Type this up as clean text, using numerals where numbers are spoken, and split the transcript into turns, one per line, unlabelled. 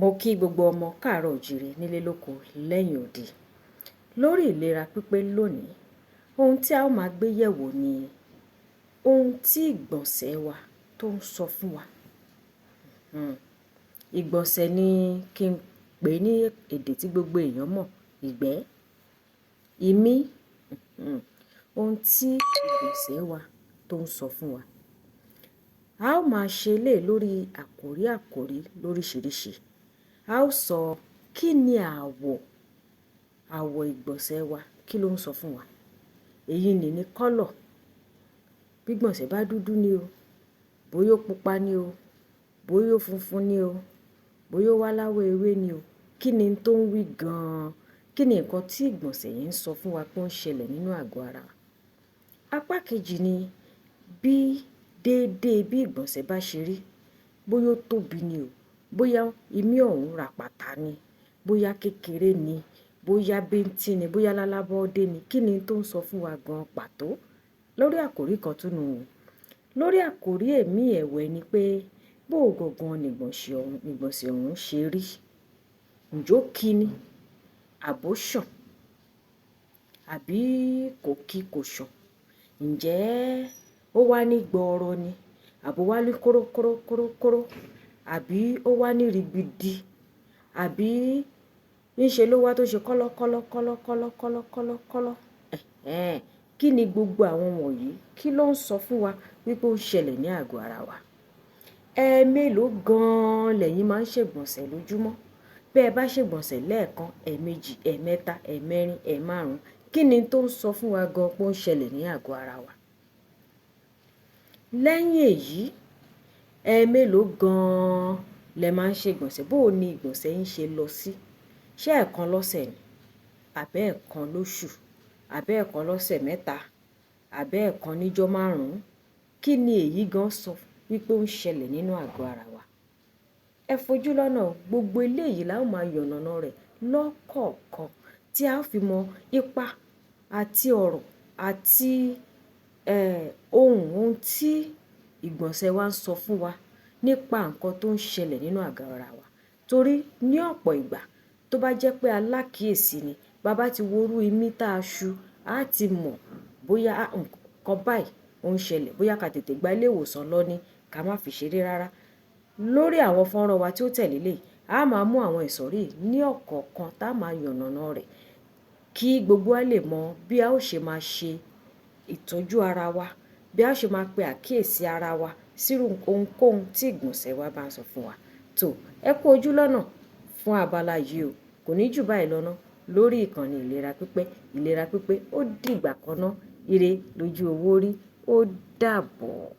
Mo kí gbogbo ọmọ káàárọ̀ oòjíire nílé lóko lẹ́yìn odi. Lórí ìlera pípé lónìí, ohun tí a ó máa gbé yẹ̀wò ni ohun tí ìgbọ̀nsẹ̀ wa tó ń sọ fún wa. Ìgbọ̀nsẹ̀ ni kí n pè é ní èdè tí gbogbo èèyàn mọ̀, ìgbẹ́, imí, ohun tí ìgbọ̀nsẹ̀ wa tó ń sọ fún wa. A ó máa ṣe eléyìí lórí àkòrí àkòrí lóríṣiríṣi. A ó sọ kí ni àwọ̀, àwọ̀ ìgbọ̀nsẹ̀ wa, kí ló ń sọ fún wa? Èyí ni ní colour. Bí ìgbọ̀nsẹ̀ bá dúdú ni o, bóyá ó pupa ni o, bóyá ó funfun ni o, bóyá ó wá láwọ̀ ewé ni o, kí ni tó ń wí gan-an? Kí ni nǹkan tí ìgbọ̀nsẹ̀ yìí ń sọ fún wa pé ó ń ṣẹlẹ̀ nínú àgọ́ ara? Apá kejì ni bí déédé bí ìgbọ̀nsẹ̀ bá ṣe rí, bóyá ó tóbi ni o, bóyá imí ọ̀hún ràpàtà ni, bóyá kékeré ni, bóyá bíntín ni, bóyá lálábọ́dé ni, kí ni tó ń sọ fún wa gan-an pàtó? Lórí àkòrí kan tún nù o. Lórí àkòrí èmi ẹ̀wẹ̀ ni pé bó gangan ni ìgbọ̀nsẹ̀ ọ̀hún ṣe rí. Ǹjẹ́ ó kí ni? Àbó ṣàn? Àbí kò kí kò ṣàn? Ǹjẹ́ ó wá ní gbọọrọ ni? Àbó wá ní kóró kóró kóró kóró? Àbí ó wá ní ribidi? Àbí ní ṣe ló wá tó ṣe kọ́lọ́ kọ́lọ́ kọ́lọ́ kọ́lọ́ kọ́lọ́ kọ́lọ́ kọ́lọ́? Ẹ̀hẹ́n. Kí ni gbogbo àwọn wọ̀nyí? Kí ló ń sọ fún wa wípé ó ń ṣẹlẹ̀ ní àgọ́ ara wa? Ẹ̀ẹ̀mélòó gan-an lẹ̀yin máa ń ṣègbọ̀nsẹ̀ lójúmọ́? Bí ẹ bá ṣègbọ̀nsẹ̀ lẹ́ẹ̀kan, ẹ̀ẹ̀méjì, ẹ̀ẹ̀mẹ́ta, ẹ̀ẹ̀mẹ́rin, ẹ̀ẹ̀márùn-ún, kí ni tó ń sọ fún wa gan-an pé ó ń ṣẹlẹ̀ ní àgọ́ ara wa? Lẹ́yìn èyí, ẹ̀ẹ̀mélòó gan-an lẹ máa ń ṣègbọ̀nsẹ̀? Bó ni ìgbọ̀nsẹ̀ yín ṣe lọ sí? Ṣé ẹ̀ẹ̀kan lọ́sẹ̀ ni? Àbí ẹ̀ẹ̀kan lóṣù? Àbí ẹ̀ẹ̀kan lọ́sẹ̀ mẹ́ta? Àbí ẹ̀ẹ̀kan níjọ́ márùn-ún? Kí ni èyí gan-an sọ wípé ó ń ṣẹlẹ̀ nínú àgọ́ ara wa? Ẹ fojú lọ́nà o, gbogbo eléyìí la ó máa yànnàná rẹ̀ lọ́kọ̀ọ̀kan tí a ó fi mọ ipa àti ọ̀rọ̀ àti, ohun tí ìgbọ̀nsẹ̀ wa ń sọ fún wa nípa nǹkan tó ń ṣẹlẹ̀ nínú àgọ́ ara wa. Torí ní ọ̀pọ̀ ìgbà tó bá jẹ́ pé alákìyèsí ni, bá bá ti wo irú imí tá a ṣu, a ti mọ̀ bóyá nǹkan báyìí ó ń ṣẹlẹ̀, bóyá ká tètè gba ilé ìwòsàn lọ ní, ká má fi ṣeré rárá. Lórí àwọn fọ́nrán wa tí ó tẹ̀lé lé, a máa mú àwọn ìsọ̀rí ní ọ̀kọ̀ọ̀kan tá a máa yànnàná rẹ̀ kí gbogbo wa lè mọ bí a ó ṣe máa ṣe ìtọ́jú ara wa, bí a ó ṣe máa pe àkíyèsí ara wa sírú ohunkóhun tí ìgbọ̀nsẹ̀ wa bá ń sọ fún wa. Tó, ẹ kú ojú lọ́nà fún abala yìí o. Kò ní jù báyìí lọ ná lórí ìkànnì ìlera pípé. Ìlera pípé ó dìgbà kan ná. Ire lójú owó rí. Ó dàbọ̀.